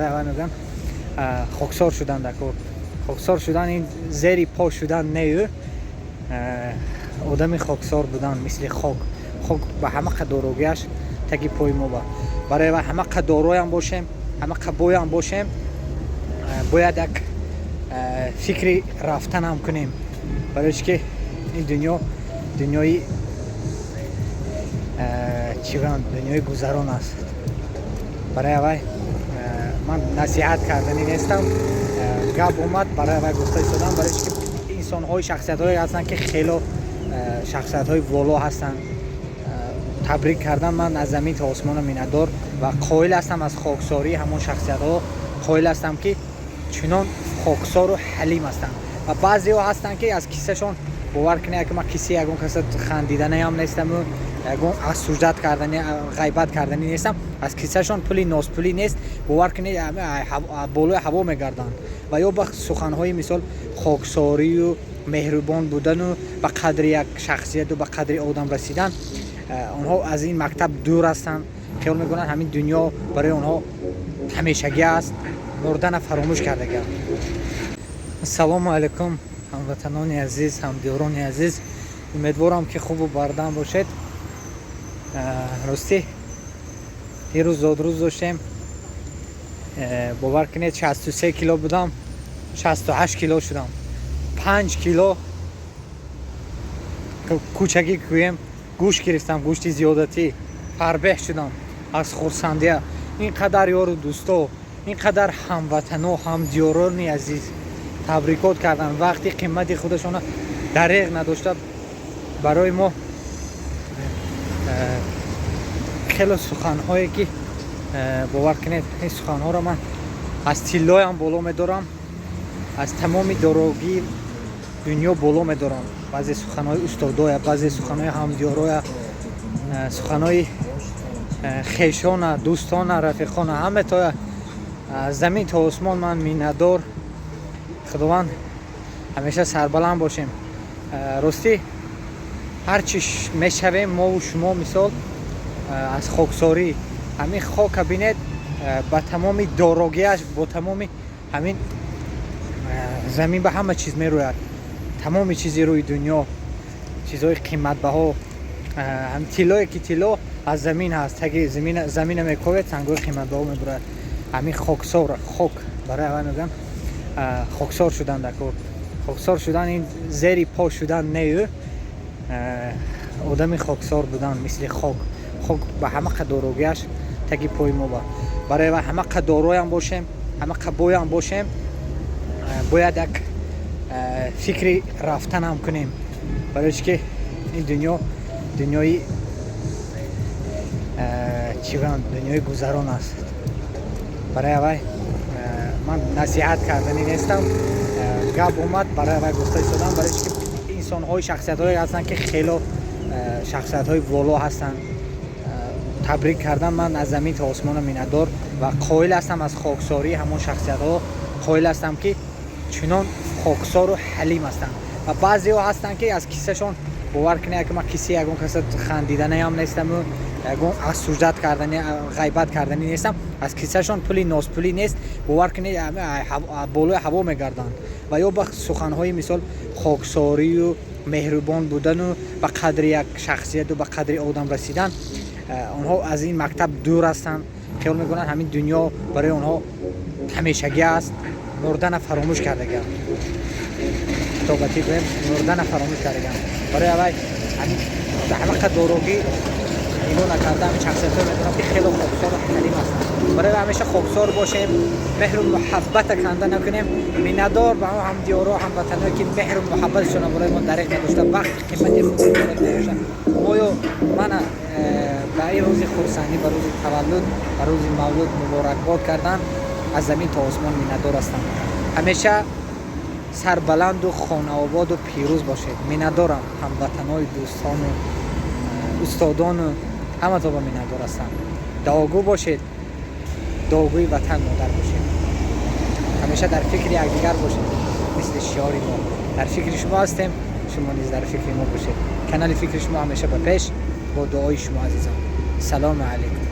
Аввал мегӯям, хоксор шудан дар кор. Хоксор шудан ин зери по шудан нею, одами хоксор будан, мисли хок. Хок ба ҳама қадорогиаш таги пои мо ба. Барои ва ҳама қадороям бошем, ҳама қабоям бошем, бояд як фикри рафтанам кунем, барои чи ки ин дунё дунёи чӣ гӯям, дунёи гузарон аст. Барои аввай ман насиҳат карданӣ нестам, гап омад, барои аввай гуфта истодам, барои чи ки инсонҳои, шахсиятҳое ҳастанд, ки хело шахсиятҳои воло ҳастанд. Табрик кардан ман аз замин то осмона миннатдор ва қоил ҳастам, аз хоксории ҳамон шахсиятҳо қоил ҳастам, ки чунон хоксору ҳалим ҳастанд. Ва баъзеҳо ҳастанд, ки аз кисашон, бовар кунед, ки ман киси ягон каса хандиданаям нестаму ягон осуждать кардани, ғайбат карданӣ нестам. Аз кисашон пули носпулӣ нест, бовар кунед, болои ҳаво мегарданд. Ва ё ба суханҳои, мисол, хоксорию меҳрубон будану ба қадри як шахсияту ба қадри одам расидан, онҳо аз ин мактаб дур ҳастанд. Хиёл мекунанд, ҳамин дунё барои онҳо ҳамешагӣ аст, мурдана фаромӯш кардагианд. Ассалому алайкум, ҳамватанони азиз, ҳамдиёрони азиз! Умедворам, ки хубу бардам бошед. Ростӣ, дирӯз зодрӯз доштем. Бовар кунед, 63 кило будам, 68 кило шудам. 5 кило кӯчагӣ гӯем, гӯшт гирифтам, гӯшти зиёдатӣ, фарбеҳ шудам аз хурсандия. Ин қадар ёру дӯсто, ин қадар ҳамватано, ҳамдиёрони азиз табрикот карданд, вақти қимати худашона дареғ надошта барои мо хело суханҳое, ки бовар кунед, ин суханҳоро ман аз тиллоям боло медорам, аз тамоми дорогии дунё боло медорам. Баъзе суханҳои устодоя, баъзе суханҳои ҳамдиёроя, суханҳои хешона, дӯстона, рафиқона, ҳама тоя аз замин то осмон ман миннатдор. Худованд, ҳамеша сарбаланд бошем. Ростӣ, ҳар чи мешавем мову шумо, мисол, аз хоксорӣ. Ҳамин хока бинед, ба тамоми дорогиаш, бо тамоми ҳамин замин ба ҳама чиз мерӯяд, тамоми чизи рӯи дунё, чизҳои қиматбаҳо, тиллое ки тилло аз замин ҳаст, таги замина мековед, сангҳои қиматбаҳо мебурад. Ҳамин хоксор, хок. Барои аввал мегӯям, хоксор шудан дар кор. Хоксор шудан ин зери по шудан нею, одами хоксор будан, мисли хок. Хок ба ҳама қадорогиаш таги пои мо ба. Барои ҳама қадороям бошем, ҳама қабоям бошем, бояд як фикри рафтанам кунем, барои чи ки ин дунё дунёи чӣ гӯям, дунёи гузарон аст. Барои аввай ман насиҳат карданӣ нестам, гап омад, барои аввай гуфта истодам, барои чи ки инсонҳои, шахсиятҳое ҳастанд, ки хело шахсиятҳои воло ҳастанд. Табрик кардан ман аз замин то осмона миннатдор ва қоил ҳастам, аз хоксории ҳамон шахсиятҳо қоил ҳастам, ки чунон хоксору ҳалим ҳастанд. Ва баъзеҳо ҳастанд, ки аз кисашон, бовар кунед, ки ман киси ягон каса хандиданаям нестаму ягон осуждать кардани, ғайбат карданӣ нестам. Аз кисашон пули носпулӣ нест, бовар кунед, болои ҳаво мегарданд. Ва ё ба суханҳои, мисол, хоксорию меҳрубон будану ба қадри як шахсияту ба қадри одам расидан, онҳо аз ин мактаб дур ҳастанд. Хиёл мекунанд, ҳамин дунё барои онҳо ҳамешагӣ аст, мурдана фаромӯш кардагианд. Китобатӣ гӯем, мурдана фаромӯш кардагианд. Барои аввай ҳама дорогӣ нигоҳ накарда, ҳамин шахсиятҳое медонам, ки хело хоксору ҳалим ҳастанд. Барои ҳамеша хоксор бошем, меҳру муҳаббата канда накунем. Миннатдор ба ҳам ҳамдиёро, ҳамватаное, ки меҳру муҳаббатшона барои мо дареғ надошта, вақти қимати худро дареғ надошта, моё мана ба ин рӯзи хурсандӣ, ба рӯзи таваллуд, ба рӯзи мавлуд муборакбод кардан, аз замин то осмон миннатдор ҳастам. Ҳамеша сарбаланду хонаободу пирӯз бошед. Миннатдорам, ҳамватанои, дӯстону устодону ҳамато ба миннатдор ҳастам. Дуогӯ бошед, дуогӯи ватан модар бошед, ҳамеша дар фикри якдигар бошед. Мисли шиори мо: дар фикри шумо ҳастем, шумо низ дар фикри мо бошед. Канали Фикри шумо ҳамеша ба пеш, бо дуои шумо, азизон. Салому алайкум.